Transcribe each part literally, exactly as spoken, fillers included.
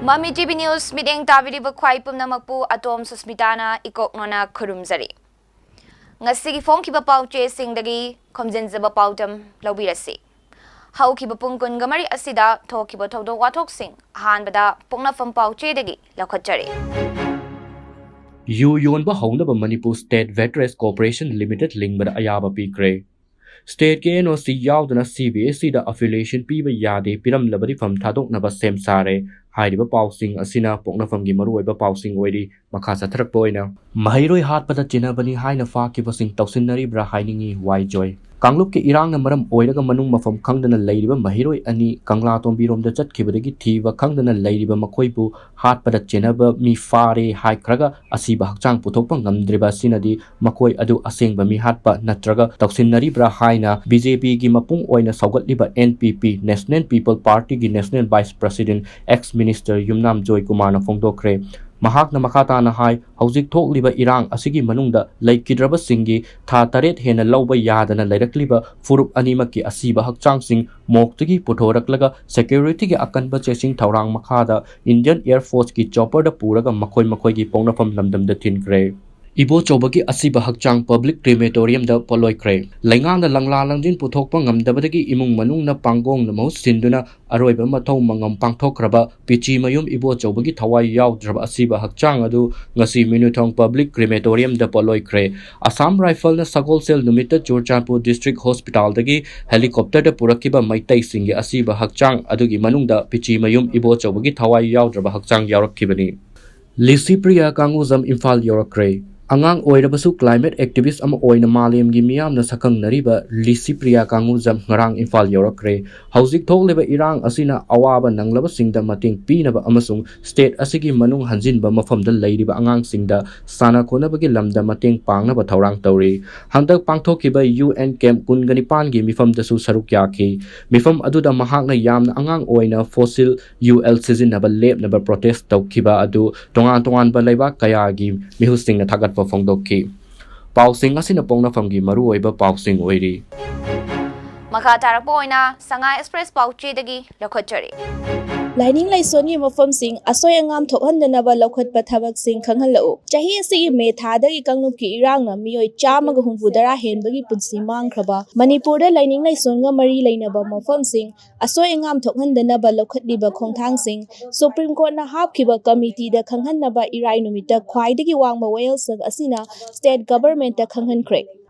ꯃꯃꯤ T V news ꯃꯤꯠꯌꯦꯡ ꯇꯥꯕꯤꯔꯤꯕ ꯈ꯭ꯋꯥꯏ ꯄꯨꯝꯅꯃꯛꯄꯨ ꯑꯇꯣꯝ ꯁꯨꯁꯃꯤꯇꯥꯅ ꯏꯀꯣꯛꯅꯣꯅ ꯈꯨꯔꯨꯝꯖꯔꯤ꯫ ꯉꯁꯤꯒꯤ ꯐꯣꯡꯈꯤꯕ ꯄꯥꯎꯆꯦꯁꯤꯡꯗꯒꯤ ꯈꯣꯝꯖꯤꯟꯖꯕ ꯄꯥꯎꯗꯝ ꯂꯧꯕꯤꯔꯁꯤ꯫ ꯍꯧꯈꯤꯕ ꯄꯨꯡ ꯀꯨꯟꯒ ꯃꯔꯤ ꯑꯁꯤꯗ ꯊꯣꯛꯈꯤꯕ ꯊꯧꯗꯣꯛ ꯋꯥꯊꯣꯛꯁꯤꯡ ꯑꯍꯥꯟꯕꯗ ꯄꯣꯛꯅꯐꯝ ꯄꯥꯎꯆꯦꯗꯒꯤ ꯂꯧꯈꯠꯆꯔꯤ꯫ ꯌꯨ ꯌꯣꯟꯕ ꯍꯧꯅꯕ Manipur state beverage corporation limited ꯂꯤꯡꯕꯗ ꯑꯌꯥꯕ ꯄꯤꯈ꯭ꯔꯦ꯫ ꯁ꯭ꯇꯦꯠꯀꯤ ꯑꯦꯟ ꯑꯣ ꯁꯤ ꯌꯥꯎꯗꯅ ꯁꯤ ꯕꯤ ꯑꯦꯁ ꯏꯗ ꯑꯦꯐꯤꯂꯤꯌꯦꯁꯟ ꯄꯤꯕ ꯌꯥꯗꯦ, ꯄꯤꯔꯝꯂꯕꯗꯤ ꯐꯝ ꯊꯥꯗꯣꯛꯅꯕ ꯁꯦꯝ ꯁꯥꯔꯦ꯫ ꯍꯥꯏꯔꯤꯕ ꯄꯥꯎꯁꯤꯡ ꯑꯁꯤꯅ ꯄꯣꯛꯅꯐꯝꯒꯤ ꯃꯔꯨꯑꯣꯏꯕ ꯄꯥꯎꯁꯤꯡ ꯑꯣꯏꯔꯤ꯫ ꯃꯈꯥ ꯆꯠꯊꯔꯛꯄ ꯑꯣꯏꯅ, ꯃꯍꯩꯔꯣꯏ ꯍꯥꯠꯄꯗ ꯆꯦꯟꯅꯕꯅꯤ ꯍꯥꯏꯅ ꯐꯥꯈꯤꯕꯁꯤꯡ ꯇꯧꯁꯤꯟꯅꯔꯤꯕ꯭ꯔꯥ ꯍꯥꯏꯅꯤꯡꯏ, ꯋꯥꯏ ꯖꯣꯏ꯫ ꯀꯥꯡꯂꯨꯞꯀꯤ ꯏꯔꯥꯡꯅ ꯃꯔꯝ ꯑꯣꯏꯔꯒ ꯃꯅꯨꯡ ꯃꯐꯝ ꯈꯪꯗꯅ ꯂꯩꯔꯤꯕ ꯃꯍꯩꯔꯣꯏ ꯑꯅꯤ ꯀꯪꯂꯥꯇꯣꯡꯕꯤꯔꯣꯝꯗ ꯆꯠꯈꯤꯕꯗꯒꯤ ꯊꯤꯕ ꯈꯪꯗꯅ ꯂꯩꯔꯤꯕ ꯃꯈꯣꯏꯕꯨ ꯍꯥꯠꯄꯗ ꯆꯦꯟꯅꯕ ꯃꯤ ꯐꯥꯔꯦ ꯍꯥꯏꯈ꯭ꯔꯒ ꯑꯁꯤꯕ ꯍꯛꯆꯥꯡ ꯄꯨꯊꯣꯛꯄ ꯉꯝꯗ꯭ꯔꯤꯕ ꯑꯁꯤꯅꯗꯤ ꯃꯈꯣꯏ ꯑꯗꯨ ꯑꯁꯦꯡꯕ ꯃꯤꯍꯥꯠꯄ ꯅꯠꯇ꯭ꯔꯒ ꯇꯧꯁꯤꯟꯅꯔꯤꯕ꯭ꯔꯥ ꯍꯥꯏꯅ ꯕꯤ ꯖꯦ ꯄꯤꯒꯤ ꯃꯄꯨꯡ ꯑꯣꯏꯅ ꯁꯧꯒꯠꯂꯤꯕ ꯑꯦꯟ ꯄꯤ ꯄꯤ, National People Partyꯒꯤ National Vice President, ex Minister ꯌꯨꯝꯅꯥꯝ ꯖꯣꯏꯀꯨꯃꯥꯔꯅ ꯐꯣꯡꯗꯣꯛꯈ꯭ꯔꯦ꯫ ꯃꯍꯥꯛꯅ ꯃꯈꯥ ꯇꯥꯅ ꯍꯥꯏ, ꯍꯧꯖꯤꯛ ꯊꯣꯛꯂꯤꯕ ꯏꯔꯥꯡ ꯑꯁꯤꯒꯤ ꯃꯅꯨꯡꯗ ꯂꯩꯈꯤꯗ꯭ꯔꯕꯁꯤꯡꯒꯤ ꯊꯥ ꯇꯔꯦꯠ ꯍꯦꯟꯅ ꯂꯧꯕ ꯌꯥꯗꯅ ꯂꯩꯔꯛꯂꯤꯕ ꯐꯨꯔꯨꯞ ꯑꯅꯤꯃꯛꯀꯤ ꯑꯁꯤꯕ ꯍꯛꯆꯥꯡꯁꯤꯡ ꯃꯣꯔꯒꯇꯒꯤ ꯄꯨꯊꯣꯔꯛꯂꯒ ꯁꯦꯀ꯭ꯌꯨꯔꯤꯇꯤꯒꯤ ꯑꯀꯟꯕ ꯆꯦꯛꯁꯤꯡ ꯊꯧꯔꯥꯡ ꯃꯈꯥꯗ ꯏꯟꯗꯤꯌꯟ ꯑꯦꯌꯔ ꯐꯣꯔꯁꯀꯤ ꯆꯣꯄꯔꯗ ꯄꯨꯔꯒ ꯃꯈꯣꯏ ꯃꯈꯣꯏꯒꯤ ꯄꯣꯛꯅꯐꯝ ꯂꯝꯗꯝꯗ ꯊꯤꯟꯈ꯭ꯔꯦ꯫ ꯏꯕꯣꯆꯧꯕꯒꯤ ꯑꯁꯤꯕ ꯍꯛꯆꯥꯡ ꯄꯕ꯭ꯂꯤꯛ ꯀ꯭ꯔꯤꯃꯦꯇꯣꯔꯤꯌꯝꯗ ꯄꯣꯠꯂꯣꯏꯈ꯭ꯔꯦ꯫ ꯂꯩꯉꯥꯛꯅ ꯂꯪꯂꯥ ꯂꯪꯖꯤꯟ ꯄꯨꯊꯣꯛꯄ ꯉꯝꯗꯕꯗꯒꯤ ꯏꯃꯨꯡ ꯃꯅꯨꯡꯅ ꯄꯥꯡꯒꯣꯡꯅ ꯃꯍꯨꯠ ꯁꯤꯟꯗꯨꯅ ꯑꯔꯣꯏꯕ ꯃꯊꯧ ꯃꯉꯝ ꯄꯥꯡꯊꯣꯛꯈ꯭ꯔꯕ ꯄꯤꯆꯤ ꯃꯌꯨꯝ ꯏꯕꯣꯆꯧꯕꯒꯤ ꯊꯋꯥꯏ ꯌꯥꯎꯗ꯭ꯔꯕ ꯑꯁꯤꯕ ꯍꯛꯆꯥꯡ ꯑꯗꯨ ꯉꯁꯤ ꯃꯤꯅꯨꯊꯣꯡ ꯄꯕ꯭ꯂꯤꯛ ꯀ꯭ꯔꯤꯃꯦꯇꯣꯔꯤꯌꯝꯗ ꯄꯣꯠꯂꯣꯏꯈ꯭ꯔꯦ꯫ ꯑꯁꯥꯝ ꯔꯥꯏꯐꯜꯅ ꯁꯒꯣꯜꯁꯦꯜ ꯅꯨꯃꯤꯠꯇ ꯆꯨꯔꯆꯥꯟꯄꯨꯔ ꯗꯤꯁꯇ꯭ꯔꯤꯛ ꯍꯣꯁꯄꯤꯇꯥꯜꯗꯒꯤ ꯍꯦꯂꯤꯀꯣꯞꯇꯔꯗ ꯄꯨꯔꯛꯈꯤꯕ ꯃꯩꯇꯩꯁꯤꯡꯒꯤ ꯑꯁꯤꯕ ꯍꯛꯆꯥꯡ ꯑꯗꯨꯒꯤ ꯃꯅꯨꯡꯗ ꯄꯤꯆꯤ ꯃꯌꯨꯝ ꯏꯕꯣꯆꯧꯕꯒꯤ ꯊꯋꯥꯏ ꯌꯥꯎꯗ꯭ꯔꯕ ꯍꯛꯆꯥꯡ ꯌꯥꯎꯔꯛꯈꯤꯕꯅꯤ꯫ ꯂꯤꯁꯤꯄ꯭ꯔꯤꯌꯥ ꯀꯥꯡꯉꯨꯖꯝ ꯏꯝꯐꯥꯜ ꯌꯧꯔꯛꯈ꯭ꯔꯦ꯫ ꯑꯉꯥꯡ ꯑꯣꯏꯔꯕꯁꯨ climate activist ꯑꯃ ꯑꯣꯏꯅ ꯃꯥꯂꯦꯝꯒꯤ ꯃꯤꯌꯥꯝꯅ ꯁꯛꯈꯪꯅꯔꯤꯕ ꯂꯤꯁꯤꯄ꯭ꯔꯤꯌꯥ ꯀꯥꯡꯉꯨꯖꯝ ꯉꯔꯥꯡ ꯏꯝꯐꯥꯜ ꯌꯧꯔꯛꯈ꯭ꯔꯦ꯫ ꯍꯧꯖꯤꯛ ꯊꯣꯛꯂꯤꯕ ꯏꯔꯥꯡ ꯑꯁꯤꯅ ꯑꯋꯥꯕ ꯅꯪꯂꯕꯁꯤꯡꯗ ꯃꯇꯦꯡ ꯄꯤꯅꯕ ꯑꯃꯁꯨꯡ ꯁ꯭ꯇꯦꯠ ꯑꯁꯤꯒꯤ ꯃꯅꯨꯡ ꯍꯟꯖꯤꯟꯕ ꯃꯐꯝꯗ ꯂꯩꯔꯤꯕ ꯑꯉꯥꯡꯁꯤꯡꯗ ꯁꯥꯟꯅ ꯈꯣꯠꯅꯕꯒꯤ ꯂꯝꯗ ꯃꯇꯦꯡ ꯄꯥꯡꯅꯕ ꯊꯧꯔꯥꯡ ꯇꯧꯔꯤ꯫ ꯍꯟꯗꯛ ꯄꯥꯡꯊꯣꯛꯈꯤꯕ ꯌꯨ ꯑꯦꯟ ꯀꯦꯝꯞ ꯀꯨꯟꯒ ꯅꯤꯄꯥꯟꯒꯤ ꯃꯤꯐꯝꯗꯁꯨ ꯁꯔꯨꯛ ꯌꯥꯈꯤ꯫ ꯃꯤꯐꯝ ꯑꯗꯨꯗ ꯃꯍꯥꯛꯅ ꯌꯥꯝꯅ ꯑꯉꯥꯡ ꯑꯣꯏꯅ fossil fuel ꯁꯤꯖꯤꯟꯅꯕ ꯂꯦꯞꯅꯕ protest ꯇꯧꯈꯤꯕ ꯑꯗꯨ ꯇꯣꯉꯥꯟ ꯇꯣꯉꯥꯟꯕ ꯂꯩꯕꯥꯛ ꯀꯌꯥꯒꯤ ꯃꯤꯍꯨꯠꯁꯤꯡꯅ ꯊꯥꯒꯠꯄ ꯐꯣꯡꯗꯣꯛꯈꯤ꯫ ꯄꯥꯎꯁꯤꯡ ꯑꯁꯤꯅ ꯄꯣꯛꯅꯐꯝꯒꯤ ꯃꯔꯨꯑꯣꯏꯕ ꯄꯥꯎꯁꯤꯡ ꯑꯣꯏꯔꯤ꯫ ꯃꯈꯥ ꯇꯥꯔꯛꯄ ꯑꯣꯏꯅ ꯁꯉꯥꯏ ꯑꯦꯛꯁꯄ꯭ꯔꯦꯁ ꯄꯥꯎꯆꯦꯗꯒꯤ ꯂꯧꯈꯠꯆꯔꯤ꯫ ꯂꯥꯏꯅꯤꯡ ꯂꯥꯏꯁꯣꯟꯒꯤ ꯃꯐꯝꯁꯤꯡ ꯑꯁꯣꯏ ꯑꯉꯥꯝ ꯊꯣꯛꯍꯟꯗꯅꯕ ꯂꯧꯈꯠꯄ ꯊꯕꯛꯁꯤꯡ ꯈꯪꯍꯜꯂꯛꯎ꯫ ꯆꯍꯤ ꯑꯁꯤꯒꯤ ꯃꯦ ꯊꯥꯗꯒꯤ ꯀꯥꯡꯂꯨꯞꯀꯤ ꯏꯔꯥꯡꯅ ꯃꯤꯑꯣꯏ ꯆꯥꯝꯃꯒ ꯍꯨꯝꯐꯨ ꯇꯔꯥ ꯍꯦꯟꯕꯒꯤ ꯄꯨꯟꯁꯤ ꯃꯥꯡꯈ꯭ꯔꯕ ꯃꯅꯤꯄꯨꯔꯗ ꯂꯥꯏꯅꯤꯡ ꯂꯥꯏꯁꯣꯟꯒ ꯃꯔꯤ ꯂꯩꯅꯕ ꯃꯐꯝꯁꯤꯡ ꯑꯁꯣꯏ ꯑꯉꯥꯝ ꯊꯣꯛꯍꯟꯗꯅꯕ ꯂꯧꯈꯠꯂꯤꯕ ꯈꯣꯡꯊꯥꯡꯁꯤꯡ ꯁꯨꯄ꯭ꯔꯤꯝ ꯀꯣꯔꯠꯅ ꯍꯥꯞꯈꯤꯕ ꯀꯃꯤꯇꯤꯗ ꯈꯪꯍꯟꯅꯕ ꯏꯔꯥꯏ ꯅꯨꯃꯤꯠꯇ ꯈ꯭ꯋꯥꯏꯗꯒꯤ ꯋꯥꯡꯕ ꯋꯥꯌꯦꯜꯁꯪ ꯑꯁꯤꯅ ꯁ꯭ꯇꯦꯠ ꯒꯚꯔꯟꯃꯦꯟꯠꯇ ꯈꯪꯍꯟꯈ꯭ꯔꯦ꯫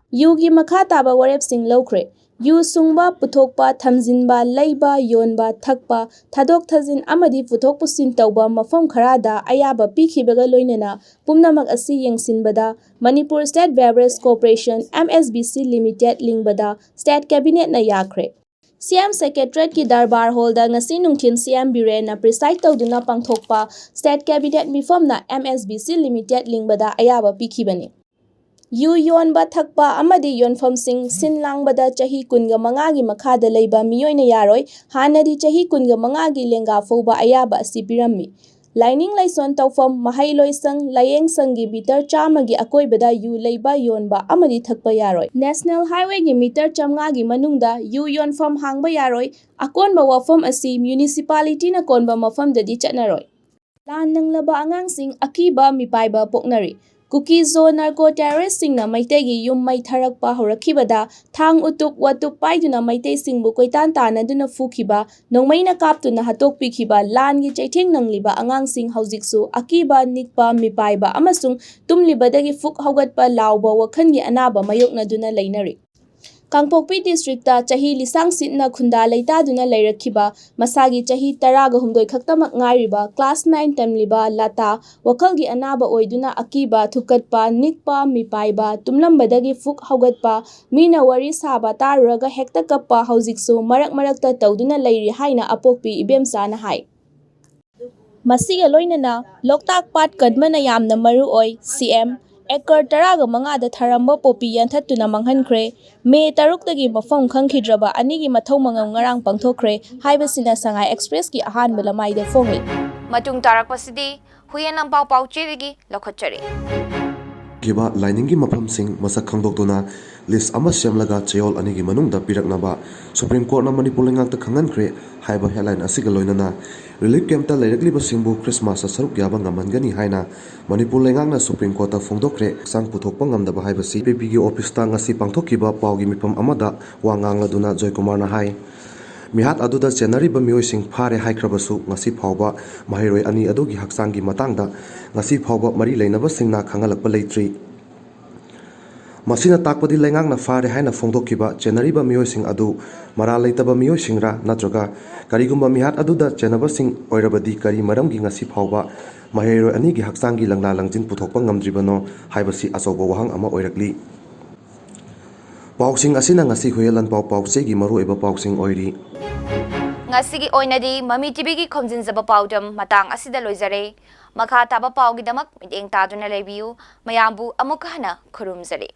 ꯌꯨꯒꯤ ꯃꯈꯥ ꯇꯥꯕ ꯋꯥꯔꯦꯞꯁꯤꯡ ꯂꯧꯈ꯭ꯔꯦ꯫ ꯌꯨ ꯁꯨꯡꯕ, ꯄꯨꯊꯣꯛꯄ, ꯊꯝꯖꯤꯟꯕ, ꯂꯩꯕ, ꯌꯣꯟꯕ, ꯊꯛꯄ, ꯊꯥꯗꯣꯛ ꯊꯥꯖꯤꯟ ꯑꯃꯗꯤ ꯄꯨꯊꯣꯛ ꯄꯨꯁꯤꯟ ꯇꯧꯕ ꯃꯐꯝ ꯈꯔꯗ ꯑꯌꯥꯕ ꯄꯤꯈꯤꯕꯒ ꯂꯣꯏꯅꯅ ꯄꯨꯝꯅꯃꯛ ꯑꯁꯤ ꯌꯦꯡꯁꯤꯟꯕꯗ Manipur state beverage corporation, M S B C Limited, ꯂꯤꯡꯕꯗ ꯁ꯭ꯇꯦꯠ ꯀꯦꯕꯤꯅꯦꯠꯅ ꯌꯥꯈ꯭ꯔꯦ꯫ ꯁꯤ ꯑꯦꯝ ꯁꯦꯀ꯭ꯔꯦꯇꯔꯤꯌꯦꯠꯀꯤ ꯗꯔꯕꯥꯔ ꯍꯣꯜꯗ ꯉꯁꯤ ꯅꯨꯡꯊꯤꯜ ꯁꯤ ꯑꯦꯝ ꯕꯤꯔꯦꯟꯅ ꯄ꯭ꯔꯤꯁꯥꯏꯗ ꯇꯧꯗꯨꯅ ꯄꯥꯡꯊꯣꯛꯄ ꯁ꯭ꯇꯦꯠ ꯀꯦꯕꯤꯅꯦꯠ ꯃꯤꯐꯝꯅ M S B C Limited ꯂꯤꯡꯕꯗ ꯑꯌꯥꯕ ꯄꯤꯈꯤꯕꯅꯤ꯫ ꯌꯨ ꯌꯣꯟꯕ, ꯊꯛꯄ ꯑꯃꯗꯤ ꯌꯣꯟꯐꯝꯁꯤꯡ ꯁꯤꯟ ꯂꯥꯡꯕꯗ ꯆꯍꯤ ꯀꯨꯟꯒ ꯃꯉꯥꯒꯤ ꯃꯈꯥꯗ ꯂꯩꯕ ꯃꯤꯑꯣꯏꯅ ꯌꯥꯔꯣꯏ꯫ ꯍꯥꯟꯅꯗꯤ ꯆꯍꯤ ꯀꯨꯟꯒ ꯃꯉꯥꯒꯤ ꯂꯦꯡꯒꯥ ꯐꯥꯎꯕ ꯑꯌꯥꯕ ꯑꯁꯤ ꯄꯤꯔꯝꯃꯤ꯫ ꯂꯥꯏꯅꯤꯡ ꯂꯥꯏꯁꯣꯟ ꯇꯧꯐꯝ, ꯃꯍꯩꯂꯣꯏꯁꯪ, ꯂꯥꯏꯌꯦꯡꯁꯪꯒꯤ ꯃꯤꯇꯔ ꯆꯥꯝꯃꯒꯤ ꯑꯀꯣꯏꯕꯗ ꯌꯨ ꯂꯩꯕ, ꯌꯣꯟꯕ ꯑꯃꯗꯤ ꯊꯛꯄ ꯌꯥꯔꯣꯏ꯫ ꯅꯦꯁꯅꯦꯜ ꯍꯥꯏꯋꯦꯒꯤ ꯃꯤꯇꯔ ꯆꯥꯝꯃꯉꯥꯒꯤ ꯃꯅꯨꯡꯗ ꯌꯨ ꯌꯣꯟꯐꯝ ꯍꯥꯡꯕ ꯌꯥꯔꯣꯏ꯫ ꯑꯀꯣꯟꯕ ꯋꯥꯐꯝ ꯑꯁꯤ ꯃ꯭ꯌꯨꯅꯤꯁꯤꯄꯥꯂꯤꯇꯤꯅ ꯀꯣꯟꯕ ꯃꯐꯝꯗꯗꯤ ꯆꯠꯅꯔꯣꯏ꯫ ꯂꯥꯟ ꯅꯪꯂꯕ ꯑꯉꯥꯡꯁꯤꯡ ꯑꯀꯤꯕ ꯃꯤꯄꯥꯏꯕ ꯄꯣꯛꯅꯔꯤ꯫ ꯀꯨꯀꯤ ꯖꯣ ꯅꯥꯔꯀꯣ ꯇꯦꯔꯣꯔꯤꯁꯁꯤꯡꯅ ꯃꯩꯇꯩꯒꯤ ꯌꯨꯝ ꯃꯩ ꯊꯥꯔꯛꯄ ꯍꯧꯔꯛꯈꯤꯕꯗ ꯊꯥꯡ ꯎꯇꯨꯞ ꯋꯥꯇꯨꯞ ꯄꯥꯏꯗꯨꯅ ꯃꯩꯇꯩꯁꯤꯡꯕꯨ ꯀꯣꯏꯇꯥꯟ ꯇꯥꯟꯅꯗꯨꯅ ꯐꯨꯈꯤꯕ, ꯅꯣꯡꯃꯩꯅ ꯀꯥꯞꯇꯨꯅ ꯍꯥꯠꯇꯣꯛꯄꯤꯈꯤꯕ ꯂꯥꯟꯒꯤ ꯆꯩꯊꯦꯡ ꯅꯪꯂꯤꯕ ꯑꯉꯥꯡꯁꯤꯡ ꯍꯧꯖꯤꯛꯁꯨ ꯑꯀꯤꯕ, ꯅꯤꯛꯄ, ꯃꯤꯄꯥꯏꯕ ꯑꯃꯁꯨꯡ ꯇꯨꯝꯂꯤꯕꯗꯒꯤ ꯐꯨꯛ ꯍꯧꯒꯠꯄ ꯂꯥꯎꯕ ꯋꯥꯈꯜꯒꯤ ꯑꯅꯥꯕ ꯃꯥꯌꯣꯛꯅꯗꯨꯅ ꯂꯩꯅꯔꯤ꯫ ꯀꯥꯡꯄꯣꯛꯄꯤ ꯗꯤꯁꯇ꯭ꯔꯤꯛꯇ ꯆꯍꯤ ꯂꯤꯁꯥꯡ ꯁꯤꯠꯅ ꯈꯨꯟꯗꯥ ꯂꯩꯇꯥꯗꯨꯅ ꯂꯩꯔꯛꯈꯤꯕ, ꯃꯁꯥꯒꯤ ꯆꯍꯤ ꯇꯔꯥꯒ ꯍꯨꯝꯗꯣꯏ ꯈꯛꯇꯃꯛ ꯉꯥꯏꯔꯤꯕ class nine ꯇꯝꯂꯤꯕ ꯂꯇꯥ ꯋꯥꯈꯜꯒꯤ ꯑꯅꯥꯕ ꯑꯣꯏꯗꯨꯅ ꯑꯀꯤꯕ, ꯊꯨꯛꯀꯠꯄ, ꯅꯤꯛꯄ, ꯃꯤꯄꯥꯏꯕ, ꯇꯨꯝꯂꯝꯕꯗꯒꯤ ꯐꯨꯛ ꯍꯧꯒꯠꯄ, ꯃꯤꯅ ꯋꯥꯔꯤ ꯁꯥꯕ ꯇꯥꯔꯨꯔꯒ ꯍꯦꯛꯇ ꯀꯞꯄ ꯍꯧꯖꯤꯛꯁꯨ ꯃꯔꯛ ꯃꯔꯛꯇ ꯇꯧꯗꯨꯅ ꯂꯩꯔꯤ ꯍꯥꯏꯅ ꯑꯄꯣꯛꯄꯤ ꯏꯕꯦꯝꯆꯥꯅ ꯍꯥꯏ꯫ ꯃꯁꯤꯒ ꯂꯣꯏꯅꯅ ꯂꯣꯛꯇꯥꯛ ꯄꯥꯠ ꯀꯟꯕꯅ ꯌꯥꯝꯅ ꯃꯔꯨ ꯑꯣꯏ꯫ ꯁꯤ ꯑꯦꯝ ꯑꯦꯀꯔ ꯇꯔꯥꯒ ꯃꯉꯥꯗ ꯊꯥꯔꯝꯕ ꯄꯣꯄꯤ ꯌꯥꯟꯊꯠꯇꯨꯅ ꯃꯥꯡꯍꯟꯈ꯭ꯔꯦ꯫ ꯃꯦ ꯇꯔꯨꯛꯇꯒꯤ ꯃꯐꯝ ꯈꯪꯈꯤꯗ꯭ꯔꯕ ꯑꯅꯤꯒꯤ ꯃꯊꯧ ꯃꯉꯝ ꯉꯔꯥꯡ ꯄꯥꯡꯊꯣꯛꯈ꯭ꯔꯦ ꯍꯥꯏꯕꯁꯤꯅ ꯁꯉꯥꯏ ꯑꯦꯛꯁꯄ꯭ꯔꯦꯁꯀꯤ ꯑꯍꯥꯟꯕ ꯂꯃꯥꯏꯗ ꯐꯣꯡꯂꯤ꯫ ꯃꯇꯨꯡ ꯇꯥꯔꯛꯄꯁꯤꯗꯤ ꯍꯨꯏꯌꯦꯟ ꯂꯝꯄꯥꯎ ꯄꯥꯎꯆꯦꯗꯒꯤ ꯂꯧꯈꯠꯆꯔꯤ꯫ ꯈꯤꯕ ꯂꯥꯏꯅꯤꯡꯒꯤ ꯃꯐꯝꯁꯤꯡ ꯃꯁꯛ ꯈꯪꯗꯣꯛꯇꯨꯅ ꯂꯤꯁ ꯑꯃ ꯁꯦꯝꯂꯒ ꯆꯌꯣꯜ ꯑꯅꯤꯒꯤ ꯃꯅꯨꯡꯗ ꯄꯤꯔꯛꯅꯕ ꯁꯨꯄ꯭ꯔꯤꯝ ꯀꯣꯔꯠꯅ ꯃꯅꯤꯄꯨꯔ ꯂꯩꯉꯥꯛꯇ ꯈꯪꯍꯟꯈ꯭ꯔꯦ ꯍꯥꯏꯕ ꯍꯦꯗꯂꯥꯏꯟ ꯑꯁꯤꯒ ꯂꯣꯏꯅꯅ ꯔꯤꯂꯤꯐ ꯀꯦꯝꯞꯇ ꯂꯩꯔꯛꯂꯤꯕꯁꯤꯡꯕꯨ ꯈ꯭ꯔꯤꯁꯃꯥꯁꯇ ꯁꯔꯨꯛ ꯌꯥꯕ ꯉꯝꯍꯟꯒꯅꯤ ꯍꯥꯏꯅ ꯃꯅꯤꯄꯨꯔ ꯂꯩꯉꯥꯛꯅ ꯁꯨꯄ꯭ꯔꯤꯝ ꯀꯣꯔꯠꯇ ꯐꯣꯡꯗꯣꯛꯈ꯭ꯔꯦ꯫ ꯍꯛꯆꯥꯡ ꯄꯨꯊꯣꯛꯄ ꯉꯝꯗꯕ ꯍꯥꯏꯕꯁꯤ ꯄꯤ ꯄꯤꯒꯤ ꯑꯣꯐꯤꯁꯇ ꯉꯁꯤ ꯄꯥꯡꯊꯣꯛꯈꯤꯕ ꯄꯥꯎꯒꯤ ꯃꯤꯐꯝ ꯑꯃꯗ ꯋꯥ ꯉꯥꯡꯂꯗꯨꯅ ꯖꯣꯏꯀꯨꯃꯥꯔꯅ ꯍꯥꯏ꯫ ꯃꯤꯍꯥꯠ ꯑꯗꯨꯗ ꯆꯦꯟꯅꯔꯤꯕ ꯃꯤꯑꯣꯏꯁꯤꯡ ꯐꯥꯔꯦ ꯍꯥꯏꯈ꯭ꯔꯕꯁꯨ ꯉꯁꯤ ꯐꯥꯎꯕ ꯃꯍꯩꯔꯣꯏ ꯑꯅꯤ ꯑꯗꯨꯒꯤ ꯍꯛꯆꯥꯡꯒꯤ ꯃꯇꯥꯡꯗ ꯉꯁꯤ ꯐꯥꯎꯕ ꯃꯔꯤ ꯂꯩꯅꯕꯁꯤꯡꯅ ꯈꯪꯍꯜꯂꯛꯄ ꯂꯩꯇ꯭ꯔꯤ꯫ ꯃꯁꯤꯅ ꯇꯥꯛꯄꯗꯤ ꯂꯩꯉꯥꯛꯅ ꯐꯥꯔꯦ ꯍꯥꯏꯅ ꯐꯣꯡꯗꯣꯛꯈꯤꯕ ꯆꯦꯟꯅꯔꯤꯕ ꯃꯤꯑꯣꯏꯁꯤꯡ ꯑꯗꯨ ꯃꯔꯥꯜ ꯂꯩꯇꯕ ꯃꯤꯑꯣꯏꯁꯤꯡꯔꯥ ꯅꯠꯇ꯭ꯔꯒ ꯀꯔꯤꯒꯨꯝꯕ ꯃꯤꯍꯥꯠ ꯑꯗꯨꯗ ꯆꯦꯟꯅꯕꯁꯤꯡ ꯑꯣꯏꯔꯕꯗꯤ ꯀꯔꯤ ꯃꯔꯝꯒꯤ ꯉꯁꯤ ꯐꯥꯎꯕ ꯃꯍꯩꯔꯣꯏ ꯑꯅꯤꯒꯤ ꯍꯛꯆꯥꯡꯒꯤ ꯂꯪꯂꯥ ꯂꯪꯖꯤꯟ ꯄꯨꯊꯣꯛꯄ ꯉꯝꯗ꯭ꯔꯤꯕꯅꯣ ꯍꯥꯏꯕꯁꯤ ꯑꯆꯧꯕ ꯋꯥꯍꯪ ꯑꯃ ꯑꯣꯏꯔꯛꯂꯤ꯫ ꯄꯥꯎꯁꯤꯡ ꯑꯁꯤꯅ ꯉꯁꯤ ꯍꯨꯏꯌꯦꯟ ꯂꯥꯟꯄꯥꯎ ꯄꯥꯎꯆꯦꯒꯤ ꯃꯔꯨꯑꯣꯏꯕ ꯄꯥꯎꯁꯤꯡ ꯑꯣꯏꯔꯤ꯫ ꯉꯁꯤꯒꯤ ꯑꯣꯏꯅꯗꯤ ꯃꯃꯤ ꯇꯤꯚꯤꯒꯤ ꯈꯣꯝꯖꯤꯟꯖꯕ ꯄꯥꯎꯗꯝ ꯃꯇꯥꯡ ꯑꯁꯤꯗ ꯂꯣꯏꯖꯔꯦ꯫ ꯃꯈꯥ ꯇꯥꯕ ꯄꯥꯎꯒꯤꯗꯃꯛ ꯃꯤꯠꯌꯦꯡ ꯇꯥꯗꯨꯅ ꯂꯩꯕꯤꯌꯨ꯫ ꯃꯌꯥꯝꯕꯨ ꯑꯃꯨꯛꯀ ꯍꯟꯅ ꯈꯨꯔꯨꯝꯖꯔꯤ꯫